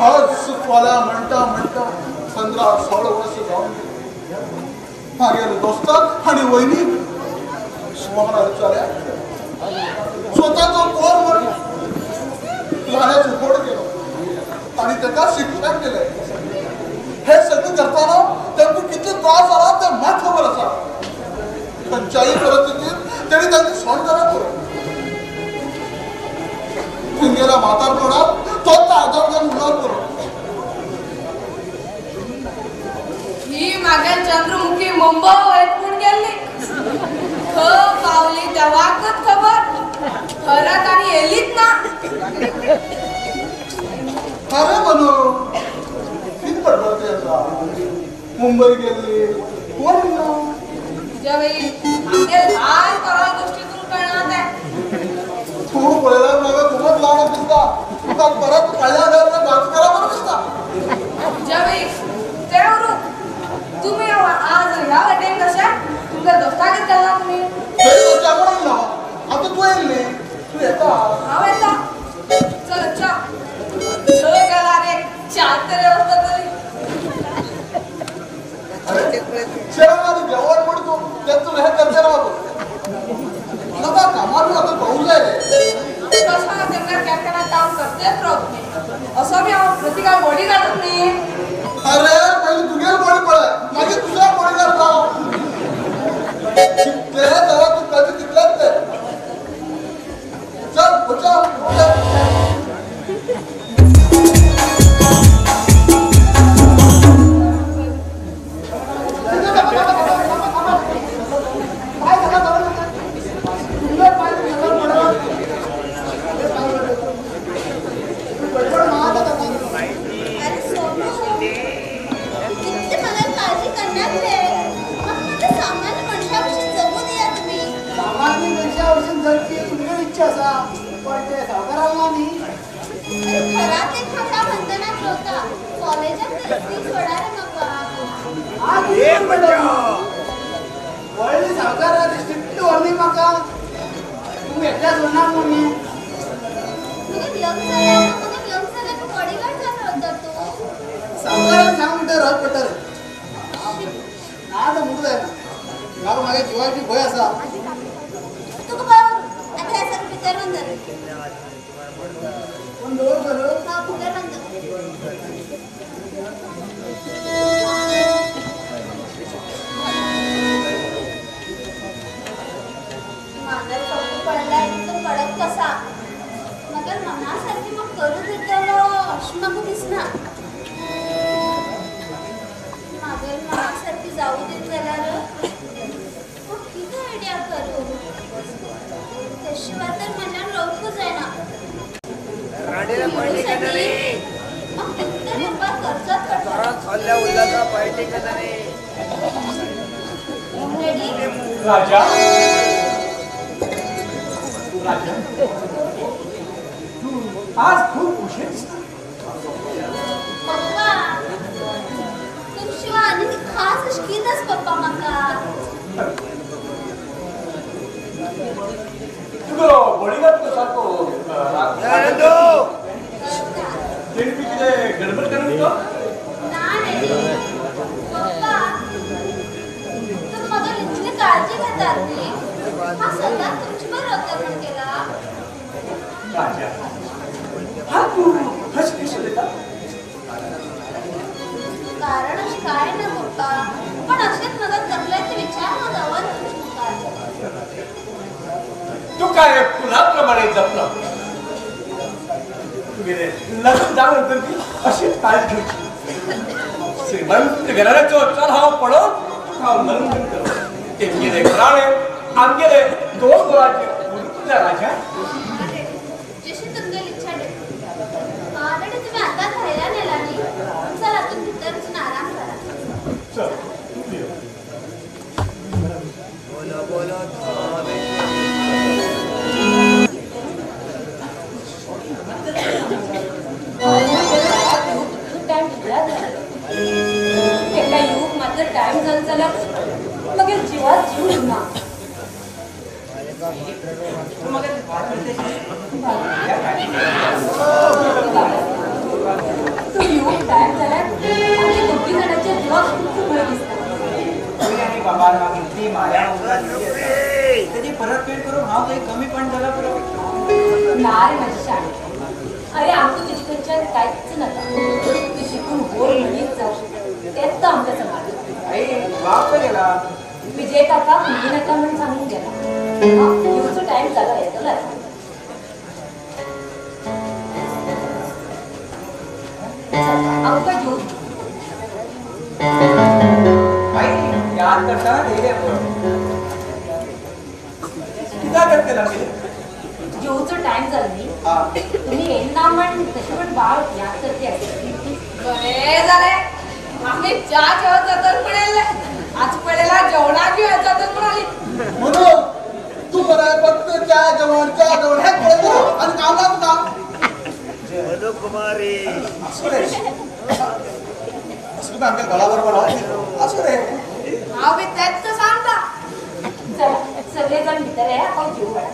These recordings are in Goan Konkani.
आज फाल्यां म्हणटा म्हणटा 15-16 वर्स जावन गेली. मागीर दोस्ताक आनी वयनीक सुमार चल्या स्वताचो पोर म्हण ल्हानाचो व्हड केलो आनी ताका शिक्षण दिलें. हे सगळें करतना तांकां कितले त्रास जाला ते म्हाका खबर आसा. खंयच्याय परिस्थितीत तेणी तांची सोंड जाल्या पुरो. तेंगेल्या म्हातारपणांत तोच आदार घेवन उरला पुरो. ही मागीर चंद्रमुखी मुंबय वयत म्हूण गेल्ली. पावली देवाकच खबर. घरात आनी येलीच ना. अरे मनू कितें बडबडते आसा. मुंबय गेल्ली कोण ना. तुज्या बाई आमगे ल्हान कोणा गोश्टी तुमकां कळना ते. तूं पळयल्यार म्हाका खूबच ल्हान दिसता. तुका परत कळ्ळ्या जाल्यार भास करा बरो दिसता. तुज्या बाई तें उरूं. तुमी आज ह्या वाटेन कशें तुमच्या दोस्तागेर गेला तुमी. थंय ना आतां तूं येयल्ली. तूं येता? हांव येता. चल च्या थंय गेला रे च्या तरी वता तरी. अरे च्या आनी जेवण म्हण तूं तें हें करचें ना तूं. म्हाका कामार आतां पावूंक जाय रे. तशें तेमकां केन्ना केन्ना काम करतेच राव तुमी. असो बी हांव प्रतिका बॉडीगार्डूच न्ही. अरे पयलीं तुगेली बॉडी पळय मागीर दुसऱ्या बॉडीगार्ड जाव. कितलें जाल्यार तूं कळटा तितलेंच तें. चल वचा. राजा राजा आज खूप उशीर दिसता. पप्पा तुमशिवाय आनी खास अशें कितेंच पप्पा म्हाका. तुगेलो बॉडीगार्ड तो सारको तेणी बी कितें गडबड करून तो ना डॅडी. पप्पा तुमी म्हाका इतली काळजी घेतात न्ही. हांव सदांच तुमचे बरोबर रावता म्हूण केला. राजा हा तूं अशें कशें उलयता? कारण अशें कांय ना पप्पा, पण अशेंच म्हाका तकलेंत विचार ना तुमचे मुखार. तूं काय फुला प्रमाणे जपला. तुगेलें लग्न जावन तर ती अशीच काळजी घेवची. श्रीमंत घराण्याचो चल हांव पळोवन तुका हांव लग्न करतलो. तेमगेलें घराणें आमगेलें दोन घराचें उरूंक जाय राजा. जशी तुमगेली इच्छा डॅडी. डॅडी तुमी आतांच भायल्यान येला न्ही. चला तुमी भितर वचून आराम करा. चल तूं यो. बोलो बोलो. टायम कितला जालो. तेका येवंक मात्र टायम जालो जाल्यार मागीर जिवाक जीव उरना. हांव थंय कमी पण जाला पुरो. ना रे माझी शाळे. अरे आमकां तुजे कडच्यान कांयच नाका. तूं शिकून व्हड मनीस जावं तेंच तो आमकां समाधान. आई बाप खंय गेला? विजय काका मुगी नाका म्हण सांगून गेला. येवचो टायम जाला, येतलो आतां. आमकां जेवूं. आई याद करताना येयलें पळय. कित्याक येतलें आमगेलें? जेवचो टायम जालो न्ही. तुमी येयना म्हण तशें म्हण बाळ याद करते आसतली. बरें जालें आमी च्या जेवत जातात पळयलें. आज पळयला जेवणाक बी जातात म्हणाली. म्हणून तू बरं फक्त च्या जेवण च्या जेवण हें पळयता आनी काम ना तुका. असो रे असो आमच्या गळा बरोबर असो रे. हांव बी तेंच सांगता. चला सगळे जण भितर या, हांव जेवू वाडा.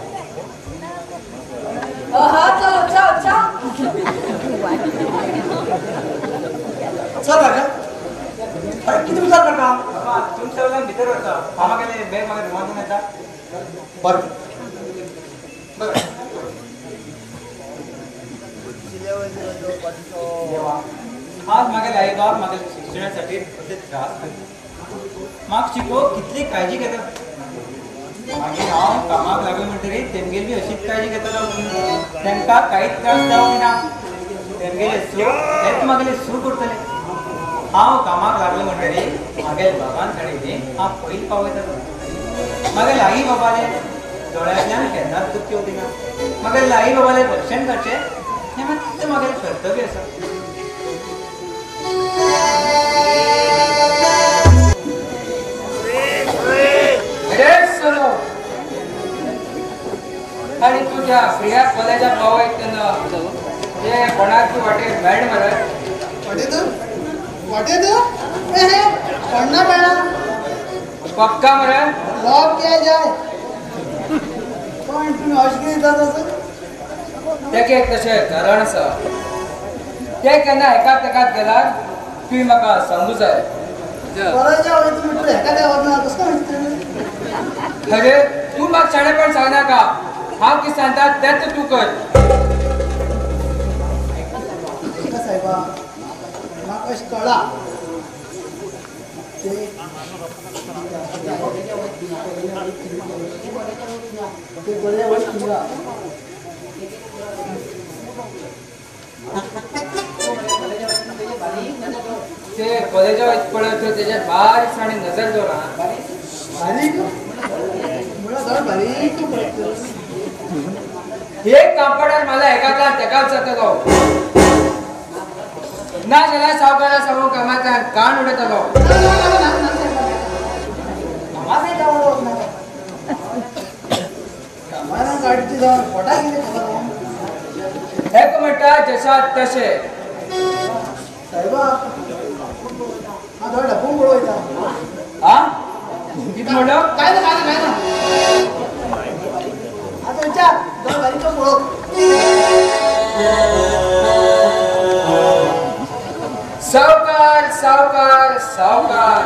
हा चलो चल चल चल राजा. अरे किती विचार करता? बाबा तुम सगळ्यांना भितर वता. मामा गेले बॅग म्हाका रुमांतून येता. बरें बरें. देवा आज म्हागेले आई बाप म्हागेले शिक्षणासाठी अशे त्रास करता. म्हाका शिकोवंक कितली काळजी घेता. मागीर हांव कामाक लागलो म्हणटकीर तेमगेली बी अशीच काळजी घेतलो. तेमकां कांयच त्रास जावंक दिना. तेमगेले सूख हेंच म्हागेलें सूख उरतलें. हांव कामाक लागलो म्हणटकीर म्हागेले बाबान सांगिल्लें हांव पयलीं पावयतलो. म्हागेले आई बाबाले दोळ्यांतल्यान केन्नाच दुःख येवंक दिना. म्हागेले आई बाबालें रक्षण करचें हें मात्र म्हागेलें कर्तव्य आसा. अरे सोनो आणि तुझ्या प्रिया कॉलेजात पावयत तेन्ना ते कोणाक तूं वाटेर मेळ मरे. वाटेत वाटेत कोण ना मेळना. पक्का मरे? लॉक किया जाय. पण तुम्ही अशें कितें जाता सर? तेका एक तशें कारण आसा. ते केन्ना एकात तेकात गेल्यार तुवें म्हाका सांगू जाय. कॉलेजा वयता म्हणटकीर हेका ते वचना कसो वयता तुमी? अरे तूं म्हाका शाणेपण सांगनाका. हांव कितें सांगता तेंच तूं कर. आयका सायबा म्हाका अशें कळ्ळां ते बरें वयता. ते कॉलेजा वयता पळय थंय तेजेर बारीकसाणेन नजर दवर. बारीक म्हळ्यार धड बारीक पळयता. एक कापडार मला एकातल्यान तेकाच जातलो. ना जाल्यार सावकारा सांगून कामांतल्यान कान उडयतलो. हेक म्हणटा जशा तशें. सायबा हांव थोडो ढपून पळयता. आं कितें म्हणलो? कांय ना कांय ना कांय ना. आतां विचार दोळे बारीक पळोवंक. सावकार सावकार सावकार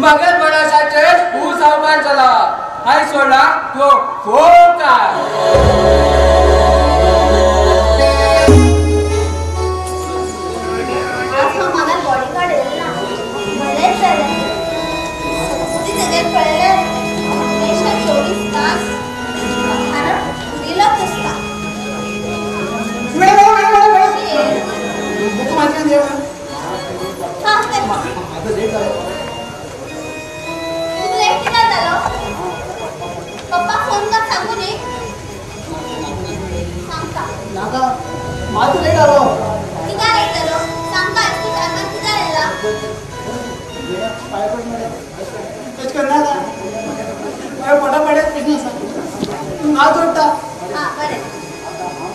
मगन मनाशाचेर तूं सावकार जाला हांवें सोडला तो फोकार. आज हांव म्हाका बॉडीगार्ड येयलो ना. बरें जालें. सगळी तेजेर पळयल्यार हमेशा 24 तास खाना रिलॅक्स आसता. मॅडम मॅडम मॅडम बुक मारली देवा. हां ते आता लेट जालो. तूं लेट कित्याक जालो? पप्पा फोन कर सांगू न्ही. सांगता नाका मातसो लेट जालो. कित्याक लेट जालो सांगता? इतले टायमार कित्याक येयला? पांय पड मॅडम. तशें करनाका. हांवें पोटा पाड्याक प्रश्न आसा. हांव जोडटा. हां बरें.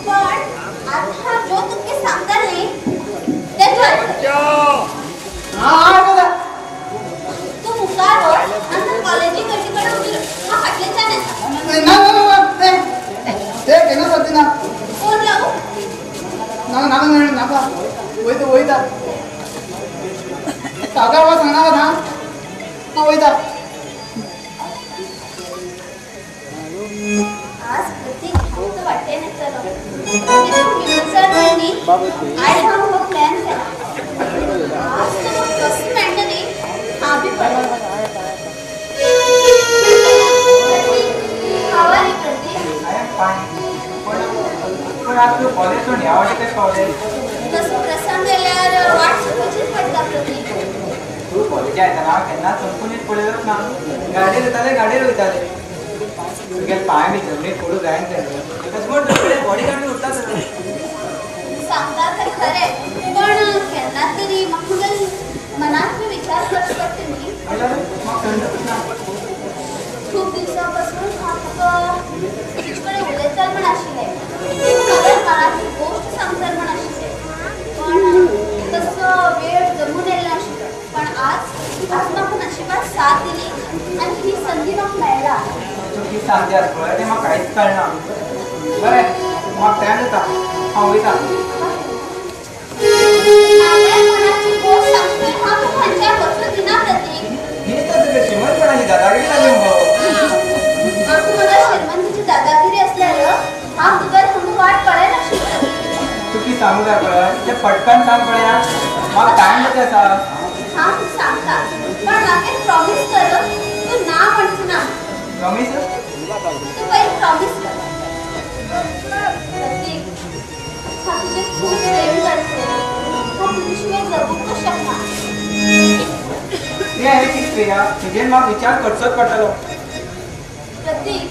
पण आतां जो तुमकां सांगता न्ही तें कर. हां आयकता. तूं मुखार वच आनी कॉलेजी कशी कडेन उबी हांव फाटल्याच्यान येता. ना ना ना ते ते केन्ना जावचें ना. फोन लावूं? ना नाका मॅडम नाका. वयता वयता. सावकार बाबा सांगनाका ना. हांव वयता. आयज हांव हो प्लॅन केला. आज तुका कसो मेळटा न्ही हांव बी पळयता. How are you Pratik? I am fine. पण आज तूं कॉलेज सोडून ह्या वाटेक कशें पावलें? तसो प्रसंग येयल्यार वाट चुकोवचीच पडटा प्रतीक. तूं कॉलेजा येतना केन्नाच चमकून पळयलोच ना. गाडयेर येताले गाडयेर वयताले. तुगेले पांय बी जमनीर पडूंक जायना ते. तशें म्हण तुजे बॉडीगार्ड बी उरता सगळें. सांगता तें खरें, पण केन्ना तरी म्हाका तुगेले मनांत बी विचार करचो पडटा न्ही. म्हणल्यार म्हाका समजूच ना. खूब दिवसां पासून हांव तुका तुजे कडेन उलयतालें म्हण आशिल्लें. म्हाज्या मनांतली गोश्ट सांगतालें म्हण आशिल्लें, पण तसो वेळ जमून येयलो नाशिल्लो. पण आज आज म्हाका नशिबान साथ दिली आनी ही संदी म्हाका मेळ्ळा. तूं कितें सांगता पळय तें म्हाका कांयच कळना. बरें, म्हाका टायम जाता, हांव वयता. म्हाज्या मनाची गोश्ट सांगचे हांव तुका खंयच्याय वचूं दिना प्रतीक. ही तर तुगे श्रीमंतपणाची दादागिरी जाली मुगो. आमकां म्हज्या श्रीमंतीची दादागिरी आसल्यार हांव तुका हांगा वाट पळयनाशिल्लें. तूं कितें सांगूं जाय पळय तें पटकन सांग पळया, म्हाका टायम जाता आसा. हांव तुका सांगता, पण म्हाका एक प्रॉमीस कर, तूं ना म्हणचो ना. प्रॉमीस? तूं पयलीं प्रॉमीस कर. प्रतीक, हांव तुजेर खूब प्रेम करतलें. हांव तुजे शिवाय जगूंकच शकना. प्रिया, हें कितें प्रिया, तुजेर म्हाका विचार करचोच पडटलो. प्रतीक,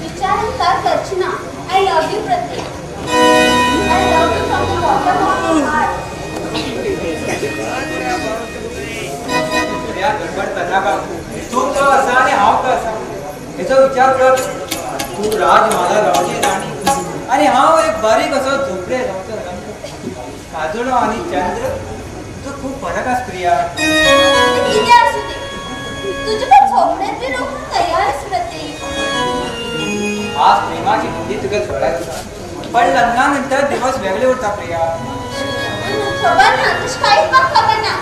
विचार काय करची ना. I love you Pratik. I love you from the bottom of my heart. Priya, गडबड करनाका. तूं तो आसा आनी हांव तो आसा हेचो विचार कर. तूं राजमाला रावची राणी आनी हांव एक बारीक असो झोपडे रावचो रंग. काजूणो आनी चंद्र तुजो खूब फरक आसा प्रिया. कितें आसूं दी, तुजे पण झोपड्यात बी रोवंक तयार आसा प्रतीक. आज प्रेमाची बुद्धी तुगे झोड्यात आसा, पण लग्ना नंतर दिवस वेगळे उरता प्रिया. खबर ना, तशें कांयच म्हाका खबर ना.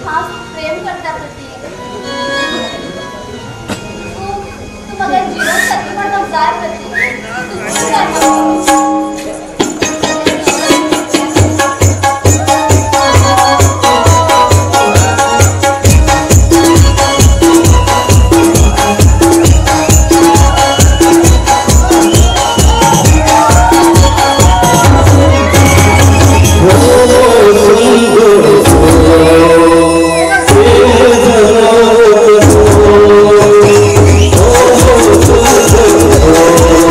हांव प्रेम करता प्रतीक. तूं म्हाका जिवन साथी म्हण म्हाका जाय प्रतीक. तूं जाय म्हाका. Oh,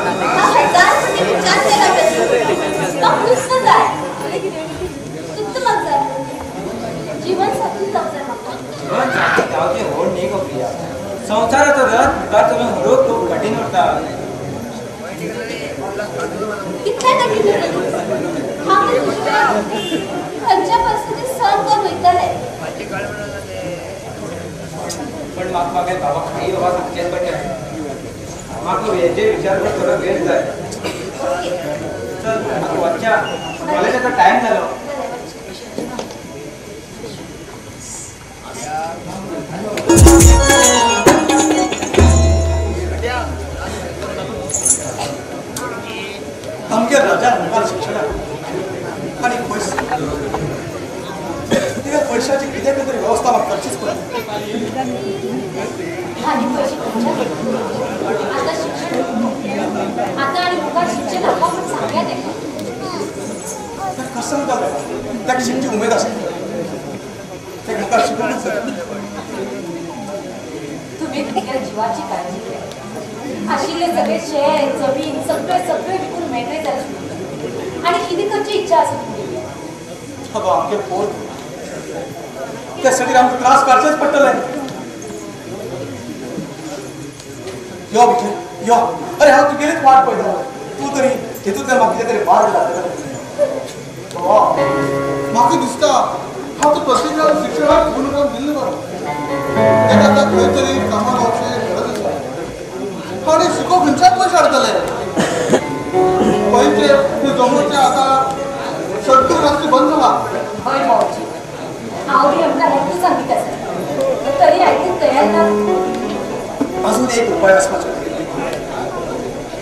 नाका. हजार कोटी विचार केला म्हाका नुस्तं जाय, तुमचं म्हाका जाय, जीवन साथी जावंक जाय म्हाका. जीवन साथी जावचें व्हड न्ही गो प्रिया. संवसाराचो रथ मुखार चलोवन व्हरूंक खूब कठीण उरता. कितलें कठीण उरता? हांव खंयच्या परिस्थितीत सहन करून वयतलें. पण म्हाका म्हागे बाबा आई बाबा सांगचेंच पडटलें. म्हाका हेजेर विचार करून थोडो वेळ जाय. चल म्हाका वचच्या, कॉलेजाचो टायम जालो. आमगे राजा मुखार शिक्षणाक आनी पयस तिका पयशाची कितें तरी वेवस्था म्हाका करचीच पडली. आनी पयशे खंयच्यान? आतां शिक्षण आतां आनी मुखार शिकचें नाका म्हूण सांगया तेका. तेका कसो सांगता तेका शिकची उमेद आसा, तेका मुखार शिकूंकच जाय. तुमी तुमच्या जिवाची काळजी घेया. आशिल्ले सगळे शेत जमीन सगळे सगळे विकून मेकळे जाले. आनी कितें करची इच्छा आसा तुमगेली? अगो आमगे पोर त्यासाठी आमकां त्रास काडचेच पडटले. यो बिठे यो, अरे हांव तुगेलीच वाट पळयतालो. तूं तरी हेतूंतल्यान म्हाका कितें तरी मार्ग लागतलो. बाबा म्हाका दिसता हांव तूं प्रतिज्ञा शिक्षणाक गुणक्रम दिल्लें बरो. तेका आतां खंय तरी कामाक वचचें गरज आसा. आनी शिको खंयच्यान पयशे हाडटले? पयशे जमोवचे आतां सगळे रस्ते बंद जाला. हय भावजी, हांव बी आमकां हेंच सांगीत आसा, तरी आयकूंक तयार ना. अजून एक उपाय आसपाचो.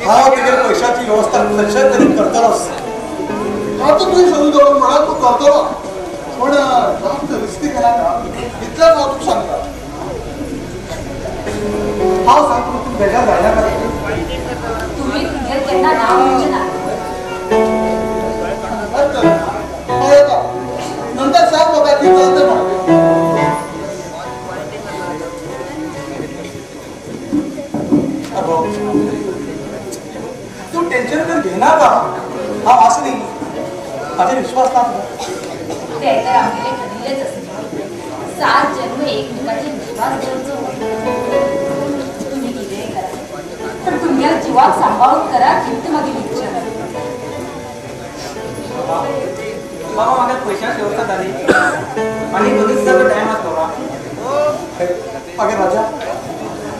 हांव तुगेल्या पयशाची वेवस्था कशें तरी करतलोच. आतां तुवें सोदून दवर म्हणल्यार तूं करतलो, पूण जास्त रिस्की घेनाका इतलेंच हांव तुका सांगता. हांव सांगता तूं बेजार जायनाका. तुमी तुमगेर केन्ना ना म्हणचें ना. हांव येता नंतर सांग म्हाका कितें जाता तें म्हाका. अगो तूं टेन्शन कर घेनाका. हांव आसा न्ही, म्हाजेर विश्वास ना तुका. ते तर आमगेले ठरिल्लेच आसा. 7 जन्म एकमेकाचेर विश्वास दवरचो. तुमी कितेंय करा, पण तुमगेल्या जिवाक सांबाळून करा हीच म्हागेली इच्छा. बाबा म्हाका पयशाची वेवस्था जाली आनी 2 दिसाचो टायम आसा बाबा. आगे राजा,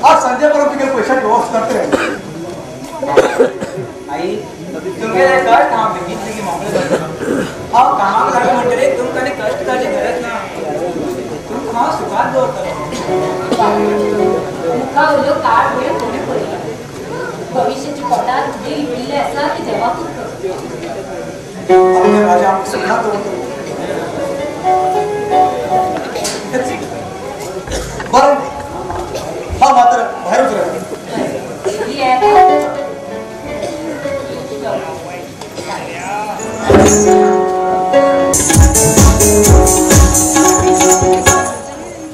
आज सांजे पर्यंत तुगेल्या पयशाची वेवस्था करतले. आई तुमगेले कश्ट हांव बेगीन बेगीन मोकळे जातलो. हांव कामाक लागलो म्हणटकीर तुमकां आनी कश्ट काडची गरज ना. तुमकां हांव सुखांत दवरतलो. मुखा वयल्यो काळ वयर कोणें पळयना. भविश्याच्या पोटांत कितें लिपिल्लें आसा तें देवाकूच खबर. आमगे राजा आमकां सुखांत दवरतलो. बरें, हांव मात्र भायरूच रावता.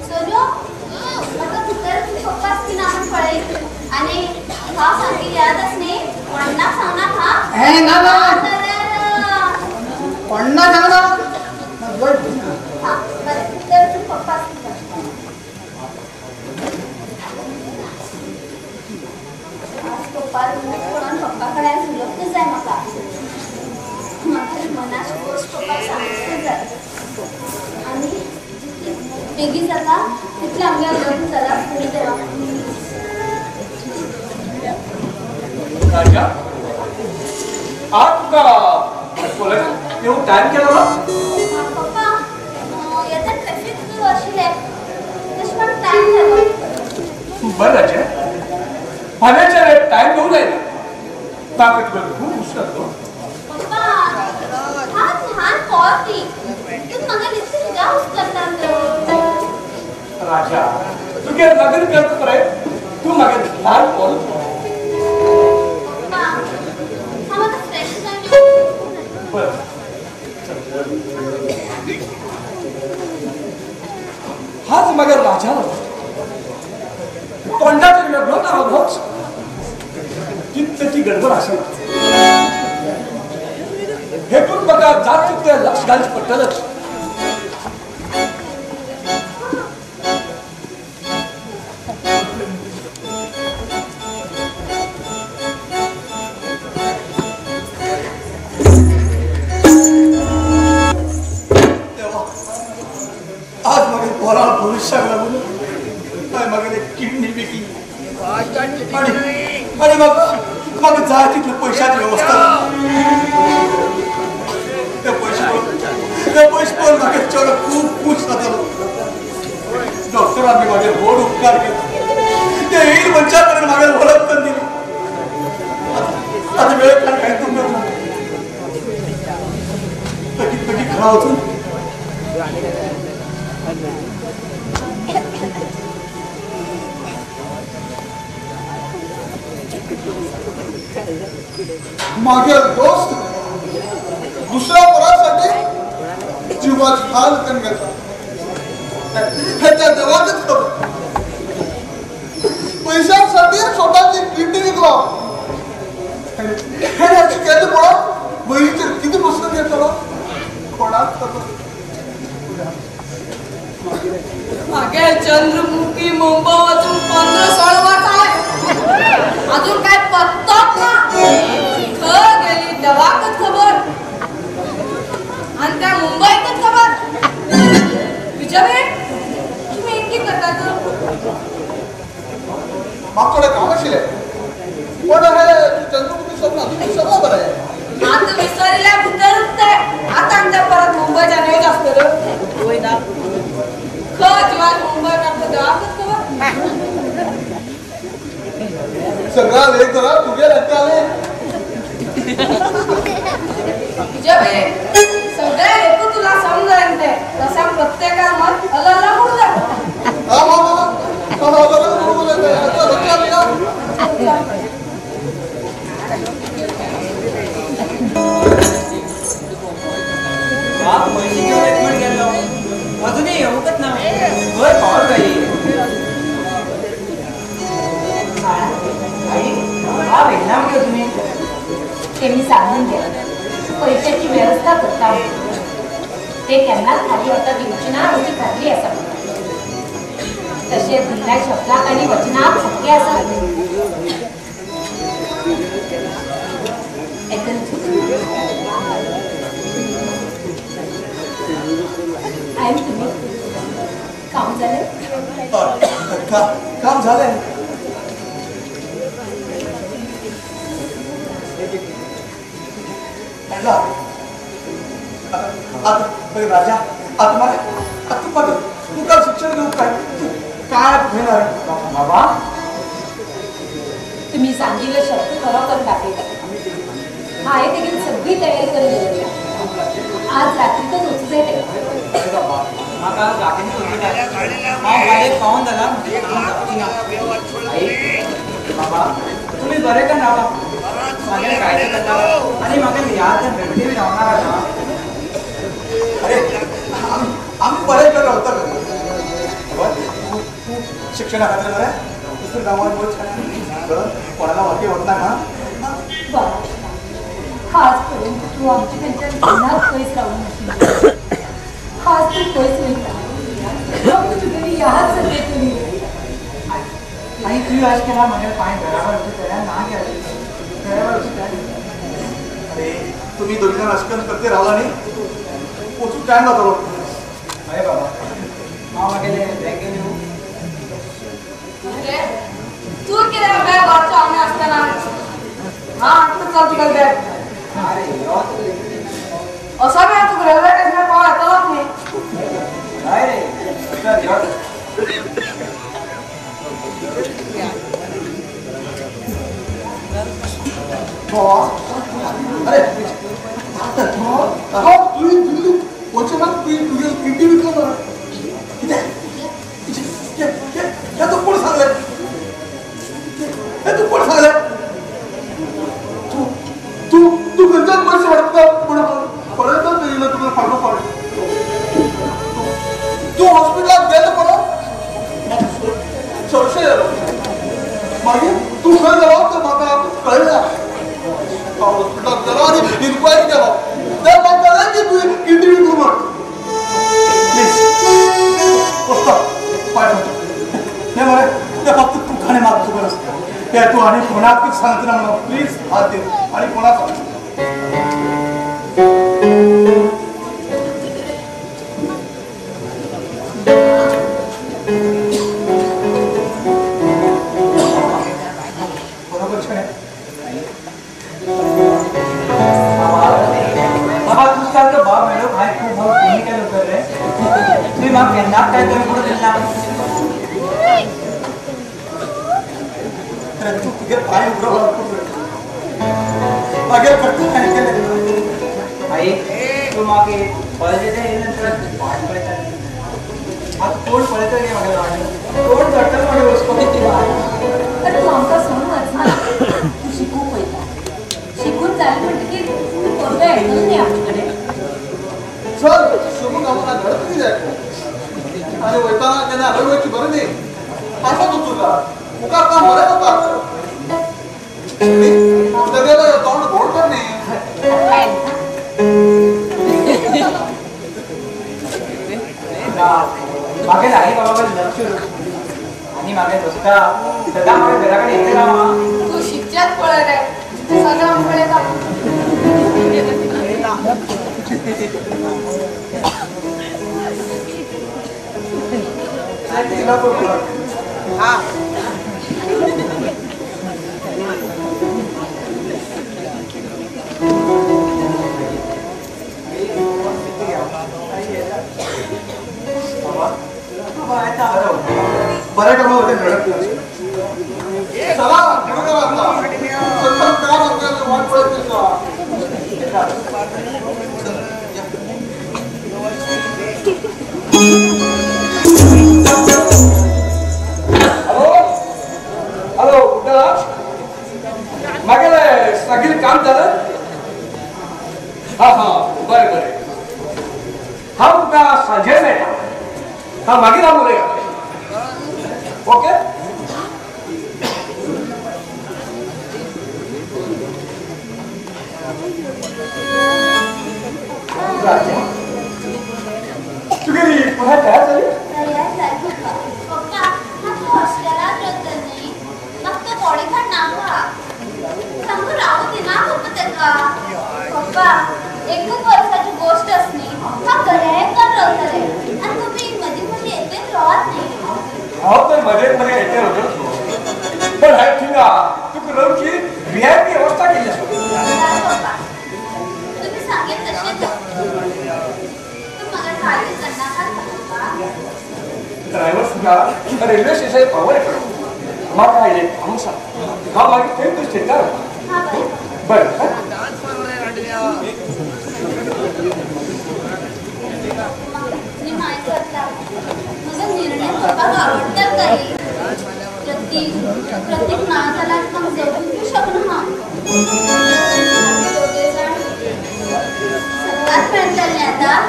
सोजो, म्हाका भितर पप्पा आसती ना म्हूण पळय. आनी हांव सामकी याद आस न्ही, कोण्णाक सांगनाका हां. ना ना, जाल्यार कोण्णाक सांगना. हां बरें, भितर वचून पप्पा आसती. आज पप्पा मूग पडोवन पप्पा कडेन उलोवंकच जाय म्हाका. म्हाका मनाची गोश्ट पप्पाक सांगूंकच जाय. आनी जितले बेगीन जाता तितलें आमगें लग्न जाला फुडें देवा. राजा, आज तुका कॉलेजात येवंक टायम केलो ना? पप्पा येता ट्रॅफीक आशिल्लें तशें म्हण टायम जालो. बरें राजा, फाल्यांच्या टायम घेवंक जायना. ताका तुका खूब उशीर जातलो. पप्पा हांव ल्हान पोर ती, तूं म्हाका इतलें कित्याक हुस्कारता तर? राजा, तुगे लग्न करता पळय तूं म्हागे ल्हान पोर. पप्पा हांव आतां फ्रेश जावन. बरें, हाच मागीर राजा तोंडाचेर मेळ्ळो ना हांव तितली गडबड. नजर आसना. हेतून म्हाका जात तितलें लक्ष घालचें पडटलेंच. आज म्हागे पोरा भविष्याक लागून हांवें म्हागेले किडनी विकली आनी म्हाका म्हाका जाय तितले पयशाची वेवस्था. ते पयशे पळोवन म्हागे चेडो खूब खूश जातालो. डॉक्टरांनी म्हाजेर व्हड उपकार केलो. ते येयल मनशा कडेन म्हागे वळख करून दिली. आतां वेळ काड कांय तुमकां बेगीन बेगीन घरा वचून मागे दोस्त दुसऱ्या परासाठी जीवाची हाल करून घेता हे त्या देवाकच खबर. पैशांसाठी स्वतःची किडनी विकलो हे याची केले पळोवन बहिणीचेर किती प्रश्न घेतलो कोणाक खबर. मागे चंद्रमुखी मुंबई अजून 15-16 वर्ष आले अजून काय पत्तोच ना. खर गेली देवाकच खबर आणि त्या मुंबईतच खबर. विजय तुम्ही इतकी करता तर म्हाका थोडें काम आशिल्लें पण हे चंद्रमुखी स्वप्न अजून विसरला बरें. आता विसरल्या भितरूच ते आता आमच्या परत मुंबईच्या न्यूज आसतल्यो वयना खर जीवान मुंबय देवाकच खबर. सगळा लेख जरा तुगे लागताले. विजय सगळे लेखू तुला समजेन ते तसा प्रत्येका मत अलग अलग होऊ जाय. पैसे घेऊन ट्रीटमेंट गेलो अजूनही येवंकच ना. खंय पावल काय आई हा वेगळा मगे तुम्ही ते मी सांगून घ्या. पैशाची व्यवस्था करता ते केन्नाच खाली हातात येवची ना हाची खात्री आसा. तशें दिल्ल्या शब्दाक आनी वचनाक हक्के आसा. आई तुम्ही काम झालं? काम झालंय. आता राजा आता मला आता तू काल शिक्षण घेऊ काय तू काय घेणार बाबा? तुम्ही सांगितलं शब्द खरं करून दाखवता. हांवें देखील सगळी तयारी करून दवरल्या. आज रात्रीतच वचूं जाय तेका. म्हाका रातीनच वचूं जाय. हांव फाल्यां पावोन जाला. आई बाबा तुमी बरें करून रावा. म्हागेलें काळजी करता आनी म्हाका याद भेटली बी रावणार आसा. अरे आमी बरें करून रावता. तूं शिक्षणा खातीर मरे दुसऱ्या गांवांत वच कोणाला वाटी वतना हा. आजपर्यंत तू आमच्या त्यांच्या मनात पयस रावून नाशिल्लो. आज तूं पयस वयता तुगेली याद जाता तुमी. आई तुवें अशें केलां म्हागेले पांय बराबर वचूं तयार ना गे. बराबर वचूं तयार. अरे तुमी दोगी जाण अशें करून करते रावला न्ही वचूंक टायम जातलो. हय बाबा हांव म्हागेलें बॅग घेवन येवं. अरे तूं कित्याक बॅग व्हरचो आमी आसतना? हां आतां चल तुका बॅग. अरे यो असो बी तुका रेल्वे स्टेशनार पावो येतलोच न्ही. हय रे चल यो. अरे हांव तुवें दिल्ली वचना तुवें तुगे किडनी विकलो मरे. कितें हें तूं कोण सांगलें? हें तूं कोण सांगलें? तूं तूं तूं खंयच्यान पयशे हाडटा पूण पळयताच येयलो तुका फाटलो फाट. तूं हॉस्पिटलांत गेलो पळोवन संशय जालो. मागीर तूं खंय गेलो तें म्हाका कळ्ळें. हॉस्पिटलात गेलो आणि इन्क्वायरी केलो. ते म्हणटाले की तुवें किडनी विकूं म्हण. प्लीज दोस्ता पाय पडटा हे मरे ते फक्त तुका आनी म्हाका खबर आसता. ते तूं आनी कोणाकूच सांगतना म्हणून प्लीज हात दी आनी कोणाक सांग. बरोबर छे बाबा तू सारखं बाब मेळो भाई खूब भाऊ कोणी काय लवकर रे तुम्ही माग केन्ना काय कमी पडून दिला ना. अरे तू तुझे पाय उघडं मागे करतो काय केलं आई तू मागे कॉलेजाच्या नंतर वाट पळयता. आता कोण पळयता गे म्हाका वाट कोण धरता म्हाका वचपाक. तर तूं आमकां सोडून वचना. तूं शिकूंक वयता. शिकून जालें म्हणटकीर तूं परतो येतलो न्ही आमचे कडेन. चल शिकूंक आमकां घडत कितें जाय आनी वयताना केन्ना हांगा वयची बरें न्ही. आसा तूं तुका मुखार काम बरें जाता. तेगेलें तोंड गोड कर न्ही. मागे आई बाबा लक्ष आनी मागे दोस्ता सदां म्हाका घरा कडेन येतले राव. तूं शिकच्याच पळय रे सगळ्यांक पळयता. बऱ्या कामा होते रडत चला वाट पळत. हॅलो हॅलो कुठं मागेले सगळी काम झालं. हा हा बरें बरें हांव तुका सांजे मेळटा. हा मागीर हांव उलया. ओके तुगेली पुन्हा तयार झाली. तयार झाली पप्पा. म्हाका हॉस्टेलात रावता न्ही म्हाका तो बॉडीगार्ड नाका. सामको रावूं दिना पप्पा तेका. पप्पा एकूच वर्साची गोश्ट आस न्ही हांव घराक रावतलें आनी तुमी मदीं मदीं येतेच रावात न्ही. हांव तर मध्ये मध्ये येते रावतलोच पण हांवें थिंगा तुका रावची व्हीआयपी वेवस्था केली आसा. पप्पा तुमी सांगेल तशेंच. तूं म्हाका ड्रायव्हिंग करनाका पप्पा. ड्रायव्हर सुद्दां रेल्वे स्टेशन पावर येतलो. म्हाका एक काम सांग हांव मागीर थंय तूं स्टेशनार. बरें म्हजो निर्णय पप्पाक आवडटा काय. प्रतीक प्रतीक ना जाल्यार म्हाका जगूंक शकना हांव. दोगे जाण सगळ्यात मेळटलें आतां.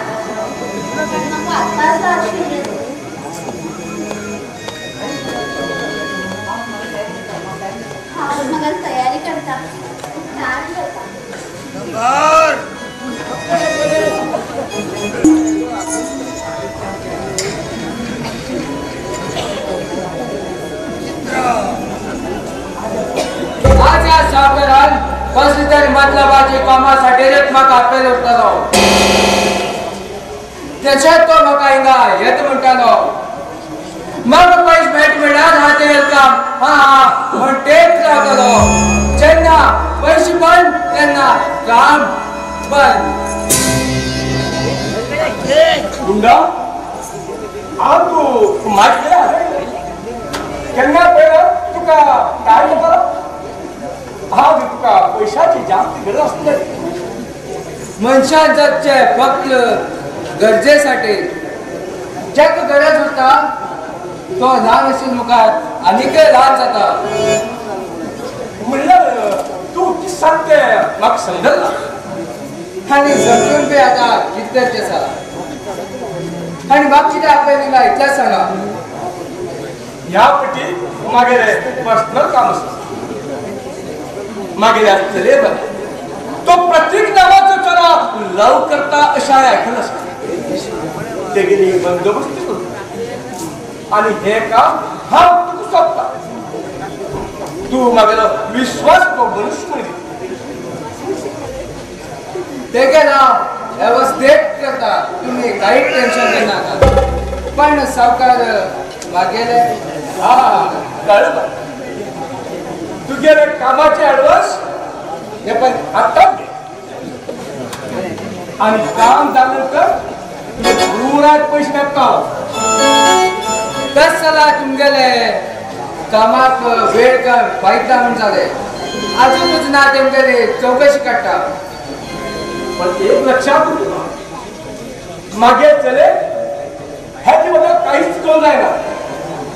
म्हाका आतां जाय आशिल्लें. हांव म्हाका तयारी करता ध्यान करता. आज ह्या सावकारान कसले तरी मतलबाचे कामासाठीच म्हाका आपयल उरतालो. तशेंच तो म्हाका हिंगा येत म्हणटालो. म्हाका पयशे भेट मेळ्ळ्यार हांव काम हा हा म्हण तेच रावतालो. जेन्ना पयशे बंद तेन्ना काम बंद. गुंडा हांव तूं मातशें केन्ना पळयला तुका काय जाता. हांव तुका पयशाची जास्त गरज आसतली. मनशान जगचे फक्त गरजेसाठी. ज्याका गरज उरता तो ल्हान आसून मुखार आनीकय ल्हान जाता. म्हणल्यार तूं कितें सांगता तें म्हाका समजलें ना. आनी समजून बी आतां कितलेंच आसा. आनी म्हाका कितें आपय दिला इतलेंच सांगा. ह्या पटी मागेलें पर्सनल काम आसा. मागेल्या चले बरं तो प्रत्येक नावाचो चलो लव करता अशें हांवें आयकलां आसा. तेगेली बंदोबस्त करूं आनी हें काम हांव तुका सोंपता. तूं मागेलो विश्वास तो मनुष्य म्हणून तेगे नांव व्यवस्थेत करता, तुम्ही काही टेन्शन घेनाका. पण सावकार मागेले हा कळलं तुगेले कामाचे ऍडव्हान्स हे पण आत्ताच घे आणि काम झाल्यानंतर तुला पुरात पैसे मेळटा. तस जाल्यार तुमगेले कामाक वेळ फायदा म्हूण जाले आजूनच ना तेमगेले चवकशी काडटा. पण एक लक्षात उरला मागे चले ह्याचे बद्दल काहीच कळून जायना.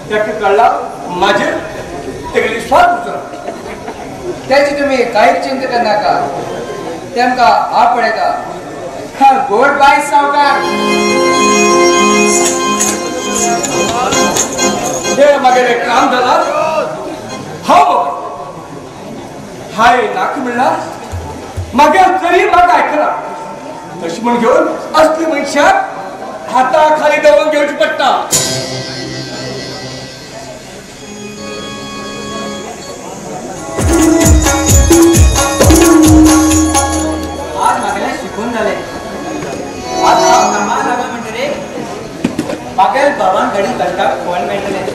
त्याका कळला माझे तेगेली स्वाद उचला. त्याची तुम्ही काहीच चिंता करनाका, तेमकां हांव पळयता. गोड बाय सावकार. हे मागेले काम जाला हांव हाय नाक म्हणल्यार मागे तरी म्हाका आयकना. तशें म्हूण घेवन असली मनशाक हाता खाली दवरून घेवची पडटा. आज म्हागेलें शिकून जालें. आज हांव कामाक लागलो म्हणटकीर म्हागेल बाबान घडी कश्टाक फळ मेळटलें.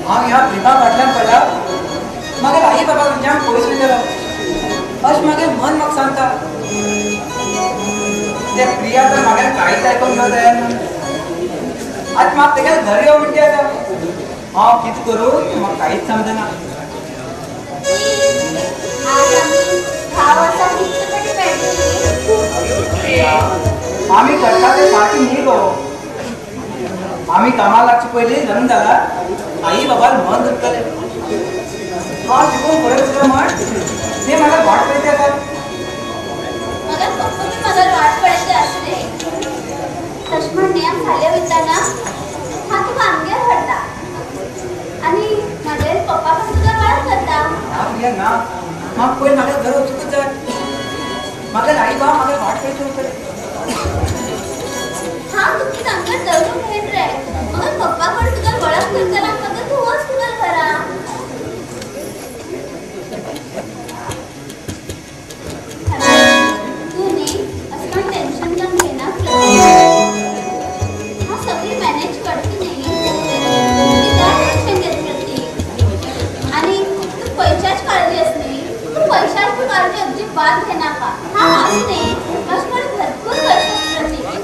हांव ह्या प्रिमा फाटल्यान पडला म्हागेल आई बाबा खंयच्यान पयस वयतलो अशें म्हागेल मन म्हाका सांगता. ते प्रिया तर म्हागेल कांयच आयकूंक घेवंक तयार ना. आतां म्हाका तेगेलें घर यो म्हणटी आसा. हांव कितें करूं तें म्हाका कांयच समजना. आमी करता तें सारकें न्ही गो. आमी कामाक लागचे पयलीं लग्न जाला आई बाबान मन दुखतलें. हांव शिकूंक फुडें वचूं म्हण ते म्हाका वाट पळयता आसा. म्हाका पप्पा बी म्हाका वाट पळयता आसले. तशें म्हण न्ही आमी फाल्यां वयता हांव तुका आमगेर व्हरता आनी म्हागे पप्पा पण तुका वळख करता. ना प्रिया ना, म्हाका पयलीं म्हाका घर वचूंकच जाय. म्हाका आई बाबा म्हाका वाट पळयता उरतले. हांव तुका आमगेर दवरूंक घेन रे. मगर पप्पा कडेन तुका वळख करतना म्हाका तूं वच तुका घरा. तूं न्ही अशें म्हण टेन्शन घेवन घेना. हांव सगळी मॅनेज करता न्ही, कित्याक टेन्शन घेत प्रतीक. आनी तूं पयशाच काळजी आसा न्ही, तूं पयशाची काळजी अजिबात घेनाका. हांव आसा न्ही, म्हाजे कडेन भरपूर पयशे आसा प्रतीक.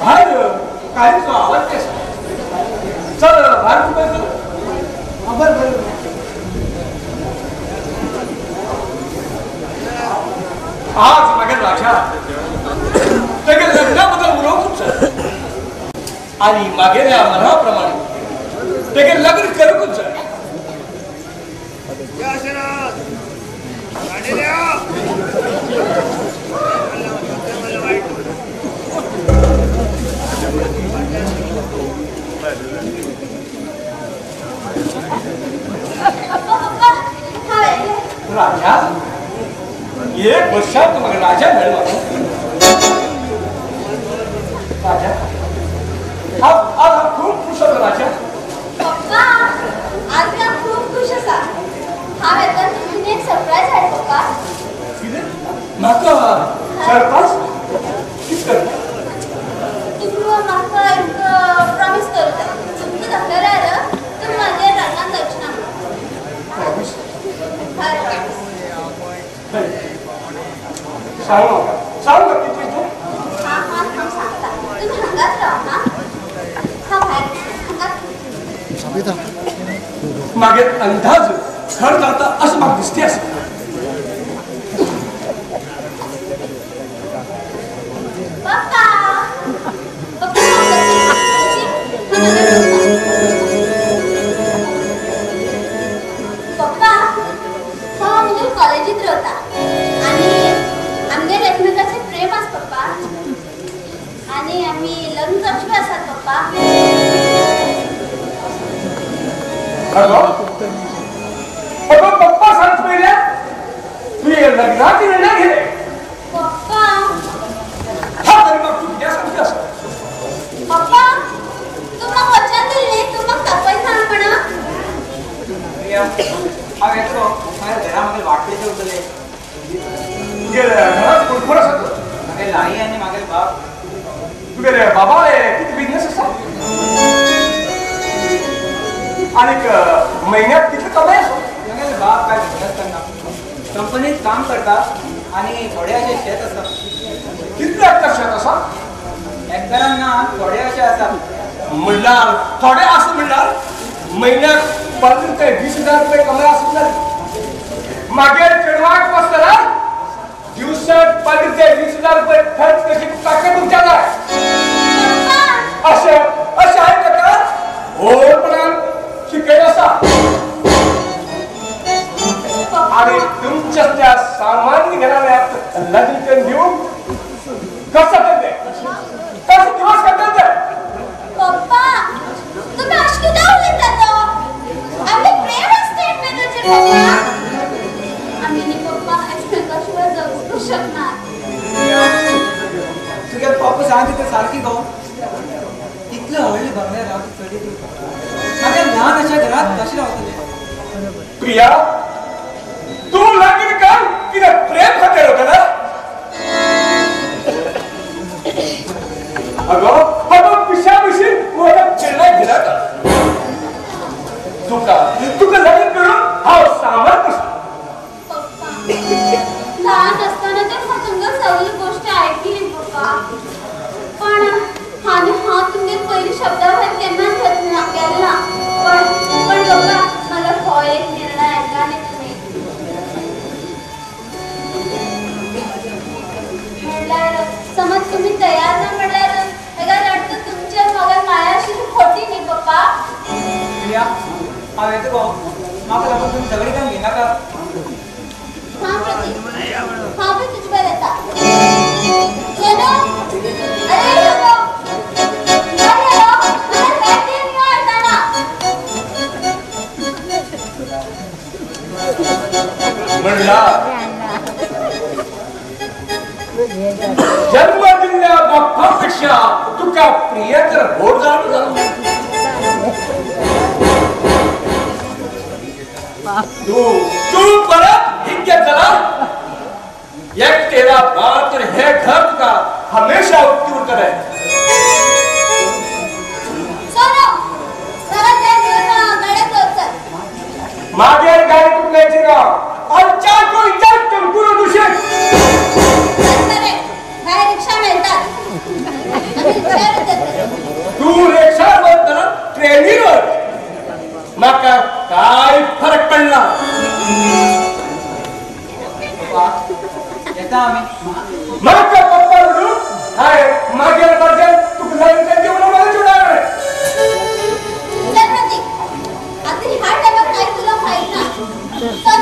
भायर काळीचो आवाज केसा चल भायर तुका चल. बरं बरं. आज मगर राजा तेगे लग्नाबद्दल उलोवंकूच जाय आनी मागेल्या मनाप्रमाणे तेगे लग्न करूंकूच जाय. राजा एक वर्षात मग राजा मेळ्ळो. राजा आज आज खूप खुश आसा राजा. पप्पा आज हांव खूब खुश आसा. हांव येतना तुमची एक सरप्रायज हाड पप्पा. कितें म्हाका सरप्रायज? कितें करता तुमी? म्हाका एक प्रॉमीस करूं जाय. तुमकां दाखयल्यार तुमी म्हाजेर रागान जावची ना. प्रॉमीस? हय प्रॉमीस. सांग म्हाका, सांग म्हाका कितें तूं. हां हां हांव सांगता, तुमी हांगाच राव. हां हांव भायर हांगाच. मागीर अंदाज खर जाता अशें म्हाका दिसती आसा. पप्पा पप्पा पप्पा हांव आमगेर कॉलेजीत रावता आनी आमगेर एकमेकाचेर प्रेम आसा पप्पा आनी आमी लग्न जावचे बी आसात पप्पा. हॅलो अगो पप्पा सांग पयलें तुवें लग्नाचे निर्णय घेतले. पप्पा हा तरी म्हाका तूं कित्याक सांगता आसा? पप्पा तूं म्हाका वचन दिल्लें, तूं म्हाका दाखयता म्हणून. हांव येतलो मागीर घरा म्हाका वाटपेचे उरतले. तुगेले घरांत कोण कोण आसा? मागीर आई आनी मागीर बाप. तुगेले बाबा कितें बिजनेस आसा आनीक म्हयन्याक कितले कमाय आसा? मागीर बाप काय बिजनेस करना, कंपनीत काम करता आनी थोडे अशें शेत आसा. कितले हेक्टर शेत आसा? हेक्टरान ना, थोडे अशें आसा. म्हणल्यार थोडे आसा म्हणल्यार म्हयन्याक 15 ते 20 हजार रुपये कमाय आसूंक जाय. मागीर चेडवाक वचतना दिवसाक 15 ते 20 हजार रुपये खर्च कशी ताका तुमच्या जाय. अशें अशें हांवें ताका व्हडपणान शिकयलें आसा. आनी तुमच्या त्या सामान्य घराण्यात लग्न करून दिवंक कसं जातलें तें? कसं दिवस काडटले ते? पप्पा तुमी अशें कित्याक उलयतात? आमी प्रेम आसता एकमेकाचेर पप्पा. आमी न्ही पप्पा एकमेका शिवाय जगूंक शकना. तुगे पप्पा सांग तितूं सारकी गो. इतले व्हडले बंगल्यार रावता चली तूं, मागीर ल्हान अशा घरांत कशें रावतलें? प्रिया तूं लगीन कर कितें प्रेम खातीर वता ना? अगो अगो पिशा भशेन म्हज्या चेडवाक घेनाका. तुका तुका लगीन करून हांव सामार कसो? पप्पा ल्हान आसतना तर हांव तुमकां सगळी गोश्टी आयकली पप्पा, पण आनी हांव तुमगेर पयलीं शब्दा भायर केन्नाच गेलें ना. पण पण पप्पा म्हाका हो एक निर्णय आयका न्ही तुमी. म्हणल्यार समज तुमी तयार ना म्हणल्यार हेका अर्थ तुमच्या म्हाका माया अशी खोटी न्ही पप्पा. प्रिया हांव येता गो, म्हाका लागून तुमी सगळीं काम घेनाका. हां प्रतीक हांव बी तुजे बरें येता. सोनू अरे यो गो, अरे यो म्हाका बॅग दी न्ही हाडटना. म्हणल्यार जन्म दिल्ल्या बाप्पापेक्षा तुका प्रियकर व्हड जावन जालो. तूं तूं परत हिंगे जाला. एक तेरा बाप तर हे घर तुका हमेशा उक्ती उरतलें. सोनू म्हाका बॅग घेवन गाडयेक दवर चल. मागीर गाडी तुटल्याची ना आमच्या गोंयच्या टंकुरो दुशें. बरें भायर रिक्षा मेळटात. आमी रिक्षार वतात. तू रिक्षार वतना ट्रेनीर वच, म्हाका काय फरक पडला. पप्पा येता आमी. म्हाका पप्पा म्हणून हाय मागीर बारक्यान तुका जाय तें घेवन मला चिवडाय. चल प्रतीक, आता ह्या टायमार काय तुला फायद ना. चल.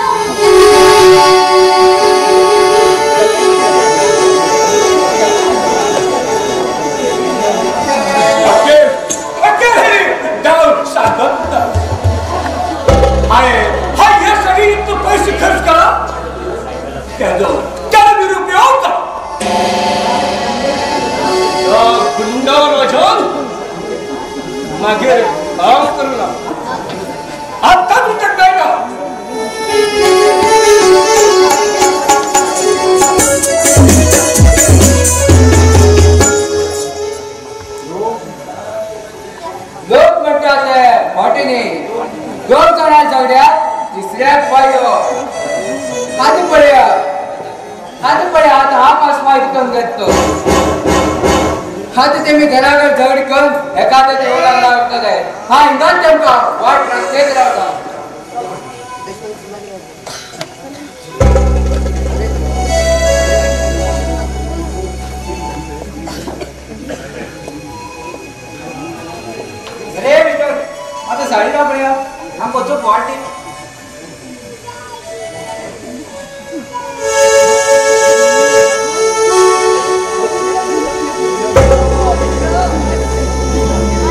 हाय हे सगळे इतके पैसे खर्च करा त्याचा त्याला निरुपयोग करा. गुंडा राजन मागे काम करू ना आता तुमच्या काय ना. लोक म्हणतात मोठे न्ही, दोन जाणां झगड्यात तिसऱ्याक पायो. आतां पळया, आतां पळया, आतां हांव पास माहिती करून घेतलो. आतां तेमी घरा कडेन झगडी करून एखाद्या देवळाक रावतले. हा हिंगाच तेमकां वाट रस्तेच रावता. अरे मिस्टर, आता साडी वापरूया, आमकां वचूंक वाट दी.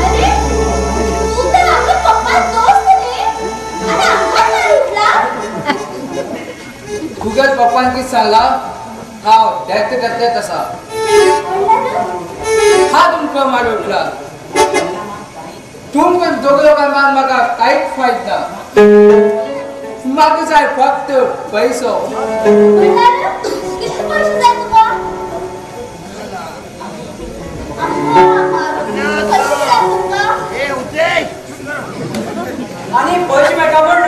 अरे तू तर आमच्या पप्पा दोस्त रे, आणि आमकां मार उठला. तुगेल पप्पान कितें सांगला हांव डेथ करते तसा. हा तुमकां मार उठला. तुमकां दोग लोकांक मान म्हाका कांयच फायद ना. म्हाका जाय फक्त पयसो. म्हणल्यार कितले पैसे जाय तुका? पैसे जाय तुमकां? आनी पैसे मेळटा म्हण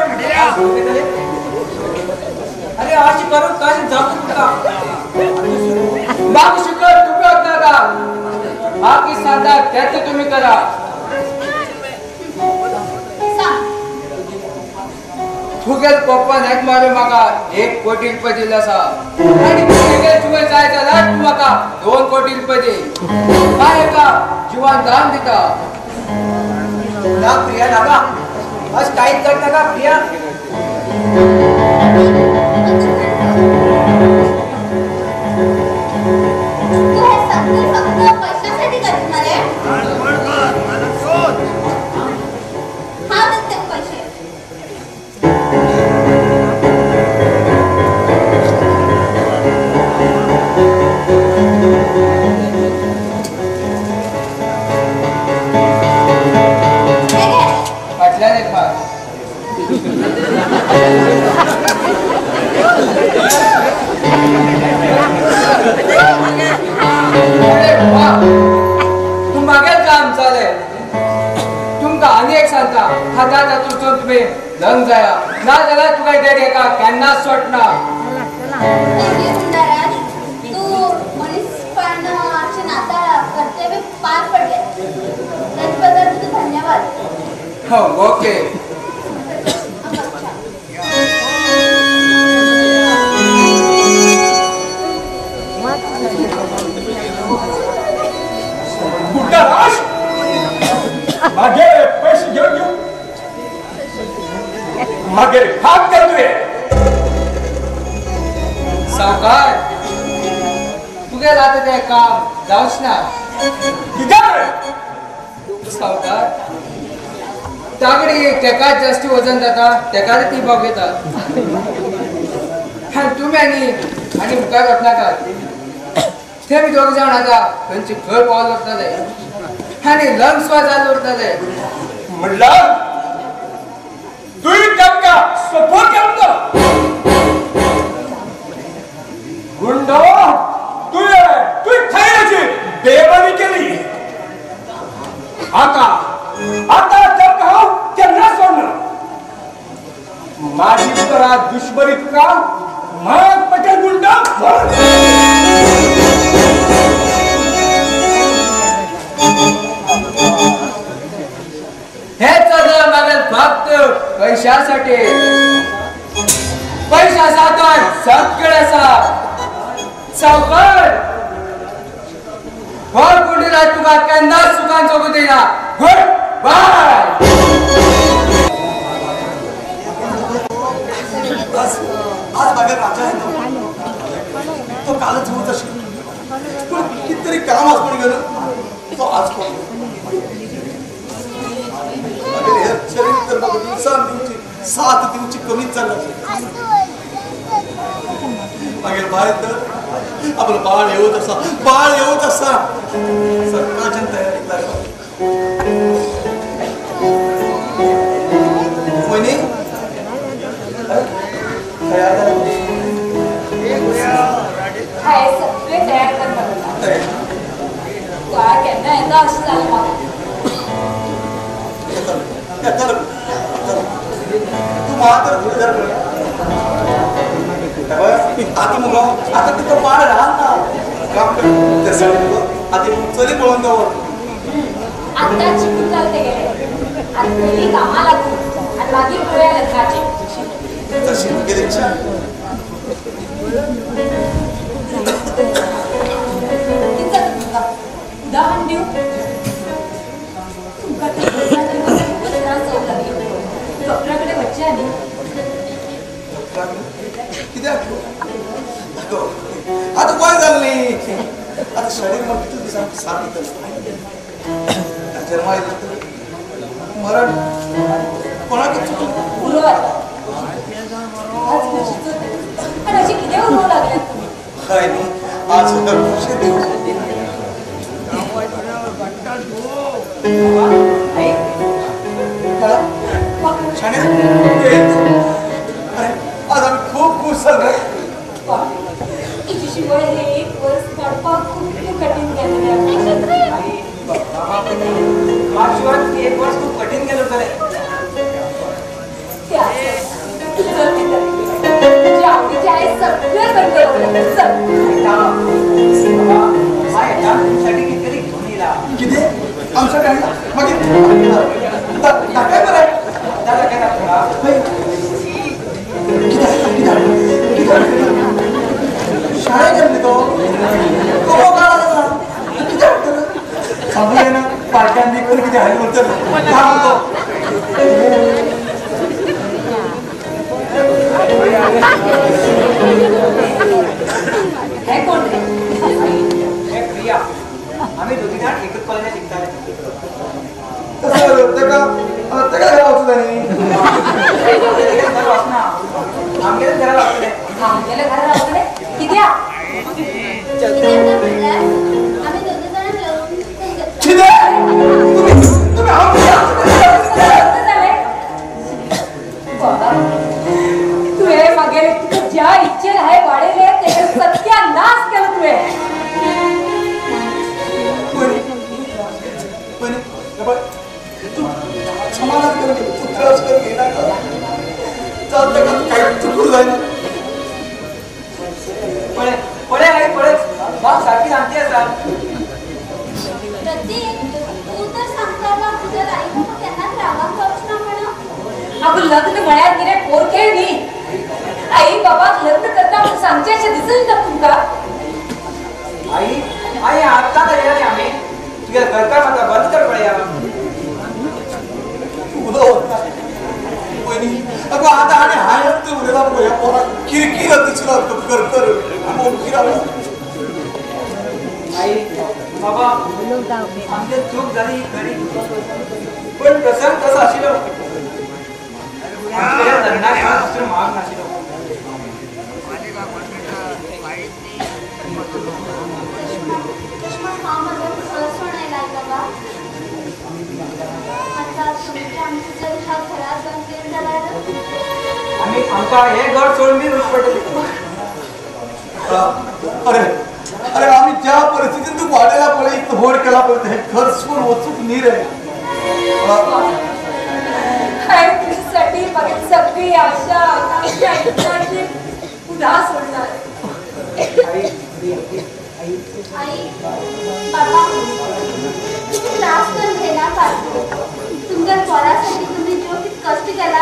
अरे अशें करून कशें जाता तुका? म्हाका शिकत तुमी वचनाका. हांव कितें सांगता तेंच तुमी करा. सांग. तुगेल पप्पान एक मारून म्हाका 1 कोटी रुपये दिल्ले आसा आनी तुगेल तुवें जाय जाल्यार तूं म्हाका 2 कोटी रुपये दी. हांव एका जिवान दान दिता. ना प्रिया नाका, अशें कांयच कर नाका प्रिया. तू हे सगळं फक्त पैशासाठी करीत मरे? हांव दिता पैसे. हे घे. फाटल्यान एक मार. अरे वा, तूं म्हागेल काम जालें. तुमकां आनी एक सांगता, आतां तातूंतसून तुमी लग्न जाया, ना जाल्यार तुका डॅडी एका केन्नाच सोडना. Thank you Sundarraj, तू मनीसपणाचे नाता कर्तव्य पार पडले त्याच्याबद्दल तुझे धन्यवाद. हो ओके. गुंडा राज मागे पैसे घेऊन घेऊन मागे हात कर तुवे. सावकार, तुगेल आतां तें काम जावच ना. कित्याक रे? सावकार, तागडी तेकाच जास्ती वजन जाता, तेकाच ती बोग येता. आनी तुमी आनी आनी मुखार वचनाकात. ते बी दोग जाण आतां थंयचे खंय पावल उरतले आनी लग्न सुद्दां जाल्लें उरतले. म्हणल्यार तुवें तांकां सपोर्ट केलो. गुंडो तुवें तुवें खंय बेमानी केली. आता आता तांकां हांव केन्ना सोडना. माझी करा दुश्मनी तुका माग पटेल गुंडा. पैशासाठी. पैसा आसा तर सगळें आसा. सावकार हो गुंडूराज तुका केन्नाच सुखान जगूं दिना. Good bye. आज मागे राजा आहे तो कालच होत असेल, पण कितीतरी काम असं गेलं तो आज कोण शरीर तर बघ दिवसान दिवची सात दिवची कमीच चाललं. मागील बाहेर तर आपलं बाळ येऊत असा, बाळ येऊत असा सकाळच्या तयारीत लागला. वहिनी तयार झालं सगळे तयार कर केन्ना येता अशें जालें म्हाका. तू मात्र धुळेदार आता मुगो आता तिथं बाळ राहत ना काम कर मुगो आता चली पळोवन दवर. आतां शिकून जाले गेले आतां पयलीं कामां लागून आनी मागीर पळोवया लग्नाचें. तशी गेली इच्छा. कितें जाता तुमकां उदाहरण दिवं? तुमकां खूबच त्रास जावंक लागले. डॉक्टरा कडेन वचचें आनी कित्याक आतां वय जालें न्ही, आतां शरीर म्हण कितले दिसांक साथ दितलें. जन्मा येतलें मरण कोणाक चुकून पुरो आतां. आज खुशीचो आनी अशें कितें उलोवंक लागल्यात तुमी? हय न्ही, आज खुशी दिवस. अरे आज आम्ही खूप खुश झालो. तुझ्याशिवाय हे एक वर्स काडपाक खूब कठीण गेलें. माझ्याशिवाय एक वर्स खूप कठीण गेलं होतं. तुझ्या आवडीचे आहे सगळे बंद. तुमच्यासाठी कितीतरी घेऊन येला. किती आमच्याकडे मागीर काय बरं दादा काय दाखवा. शाळेत गेले तो किती हाडटलो सांगूया ना पालकांनी कोण किती हाडले म्हणटलो तो. हे कोण रे? हे प्रिया. आम्ही दोघी जाण एकच कॉलेजात शिकताले. तसं ताका ताका घरा वचूं जाय न्ही. घरा वचना, आमगेलेच घरा रावतलें. आमगेल्या घरा रावतलें कित्याक? म्हणल्यार आमी दोगी जाणां लग्न करून घेतलां. कितें तुमी जालें बाबा, तुवें मागेले तुका ज्या इच्छेन हांवें वाडयलें तेजें सत्यानाश केलो तुवें. तूं समाधान करून घे, तूं त्रास करून घेयनाका. जावं ताका कांय चुकूं जायना. पळय पळय आई पळय, म्हाका सारकी सामकी आसा. प्रतीक तूं तर सांगता तुज्या आई बाबा केन्नाच रागान जावचें ना म्हणून. अगो लग्न म्हळ्यार कितें पोरखेळ न्ही. आई बाबाक लग्न करता म्हूण सांगचें अशें दिसलें ना तुमकां? आई आई आत्तां येयला न्ही आमी. तुगे घरकार म्हाका बंद कर पळया. उलोवता पयलीं अगो आतां आनी हांवें तें उलयलां पळय ह्या पोराक किरकीर दिसला कर कर ओगी रावला. आई बाबा आमगे चूक जाली खरी, पण प्रसंग तसो आशिल्लो. आमच्या लग्नाक दुसरो मार्ग नाशिल्लो. तशें म्हण हांव म्हाजें घर सोडून आयलां आई बाबा. आतां तुमचें आमचें जर ह्या घरांत जावन गेलें जाल्यार आमी आमकां हें घर सोडून बी वचचें पडटलें. अरे अरे आमी ज्या परिस्थितीन तूं वाडयला पळय इतलो व्हड केला पळय हें घर सोडून वचूंक न्ही रे. हांवें तुज्यासाठी म्हागे सगळी आशा आकांक्षा इच्छाची उदास सोडणार. आई बाबा तुम्ही त्रास करून घेनाकात. तुमच्या पोरासाठी तुम्ही जो कित कष्ट केला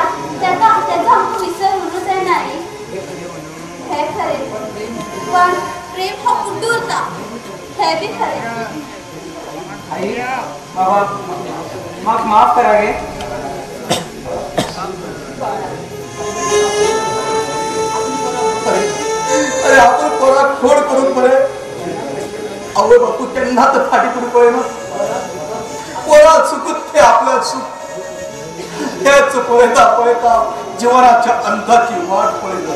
हे बी खरें. आई बाबा म्हाका माफ करा गे. अरे आपण पोराक खोड करून बरे आवय बापू केन्ना तर फाटी फुडें पळयना. पोरा चुकूत ते आपल्या चूक हेच पळयता पळयता जिवनाच्या अंताची वाट पळयता.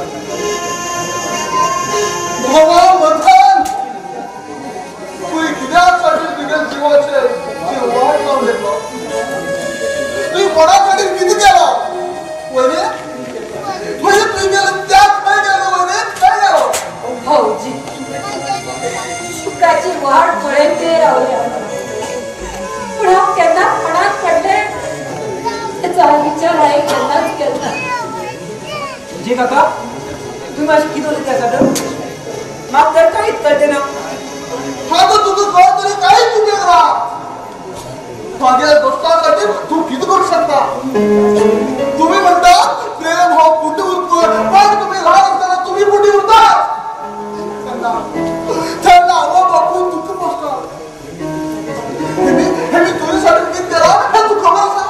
भावा मथन तुवें कित्यासाठी तुज्या जिवाचे वाट लावन घेतलो? तुवें कोणासाठी कितें केलो? वयनी म्हणजे तुवें गेलो त्याच खंय गेलो? वयनी खंय गेलो? भाऊजी सुखाची वाट पळयत ते रावले पूण हांव केन्ना कोणाक पडले तेचो विचार हांवें केन्नाच केलो. जे काका तुम्ही मातशें कितें उलयता आसा तर म्हाका तर कांयच कळचें ना. हांव तुका कळ तरी कांयच उपयोग ना. मागीर दोस्तांसाठी तूं कितें करूं शकता? तुम्ही म्हणता प्रेम हो पुटी उरतो, पण तुम्ही ल्हान आसतना तुम्ही पुटी उरतात. तेन्ना आवय बापूय तुका पोसता. हे मी तुझ्यासाठी कितें केलां हें तुका खबर आसा?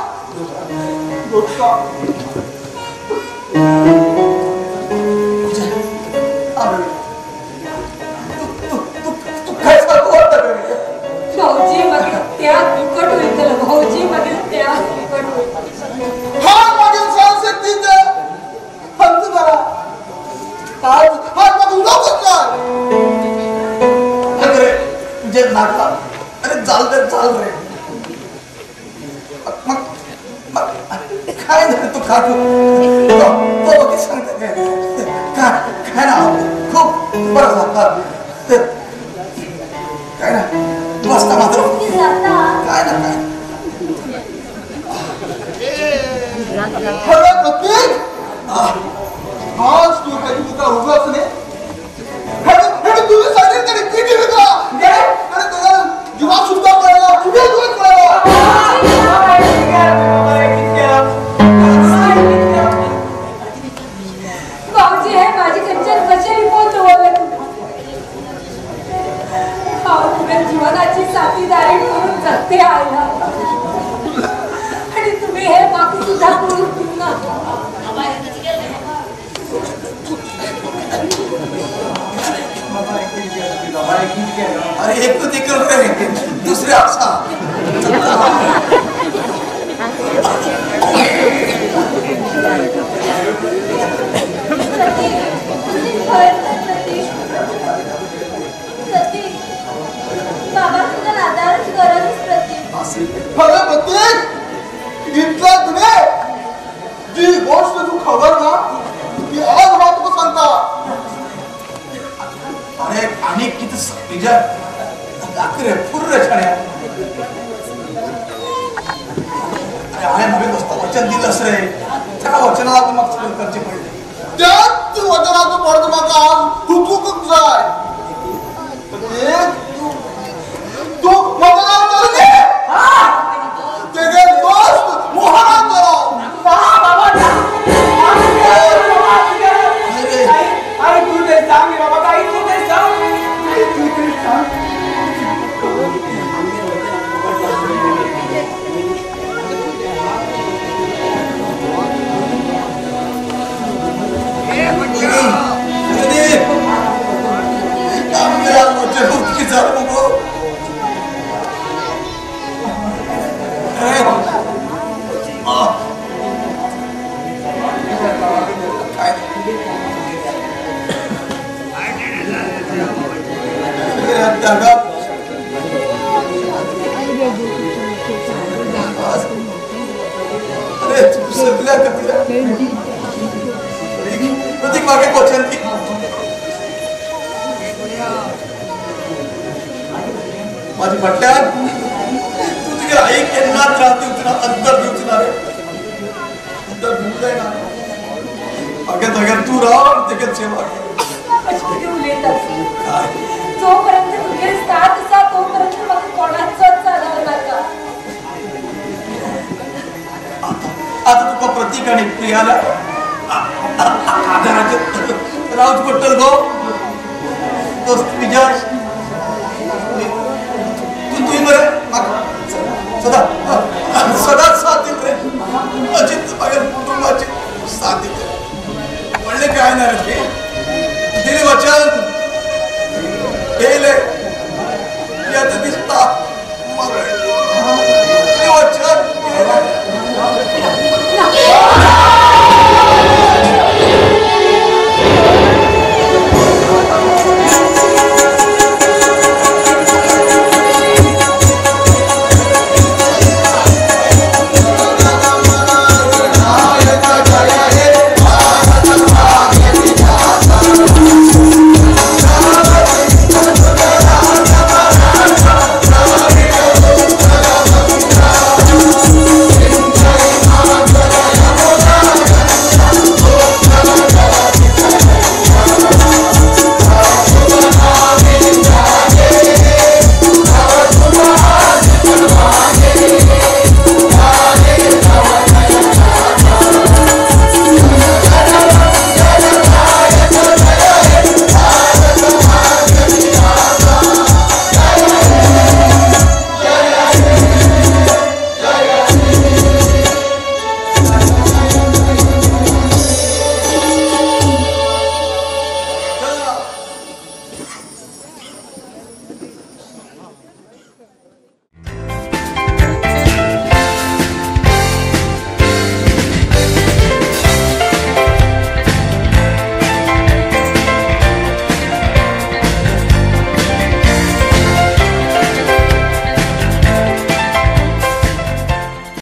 दोस्ता भाऊजी मागीर त्याग फुकट वयतलो. भाऊजी मागीर त्याग फुकट वयतलो. हा मागीर सहनशक्ती अंत करा. आज आज म्हाका उलोवंकच जाय. अरे तुजें नाका. अरे चाल रे चाल रे. मग काय झालं तू काकू तो म्हाका सांगता काय काय ना खूब बरं झालं काय ना बसता मात्र काय ना काय. खरं प्रतीक आज तू काही तुका उगाच न्ही हेणी तुझे साडीर तेणी किती विकला? अरे तुझ्या जिवाक सुद्दां कळना, तुगे तुवें कळना. भाऊजी हे माझे खंयच्यान कशें लिपोवन दवरलें तुमी? हांव तुगे जिवनाची साथीदारी करून जगते आयला आनी तुमी हे म्हाका सुद्दां करूंक दिवना. अरे एक तो निकल रहे दूसरे आशा. बाबा तुझा आधारच गरज प्रतीक. खरं प्रतीक इतल्या तुवें जी गोष्ट तू खबर ना ती आज हांव तुका सांगता. अरे आनी कितें तुज्या रे फुर्र छाण्या. अरे हांवें म्हगे दोस्ता वचन दिलंच रे, त्या वचनाक म्हाका करचें पडलें. त्याच वचनाचो पडदो म्हाका आज हुकूंकच जाय. तूं वचनाक तर न्ही तेगे दोस्त मोहनाक धरो. अरे तूं तें सांग रे बाबा, आई तूं तें सांग, तूं तें सांग. अरे तू सगळ्या प्रतीक मागे वचन दी. माझी फाटल्यान तूं तुगे आईक केन्ना त्रास दिवचो ना, अंतर दिवचो ना रे, अंतर दिवंक जायना. मागे जाग्यार तूं राव आनी तेगेल सेवा कर. अशें कितें उलयता? जोपर्यंत तुगेर साथ आसा तोपर्यंत म्हाका कोणाचोच आदार नाका. आता तुका प्रतीक आनी प्रियाला आदाराचेर रावचें पडटलें गो. दोस्त विजय वचन.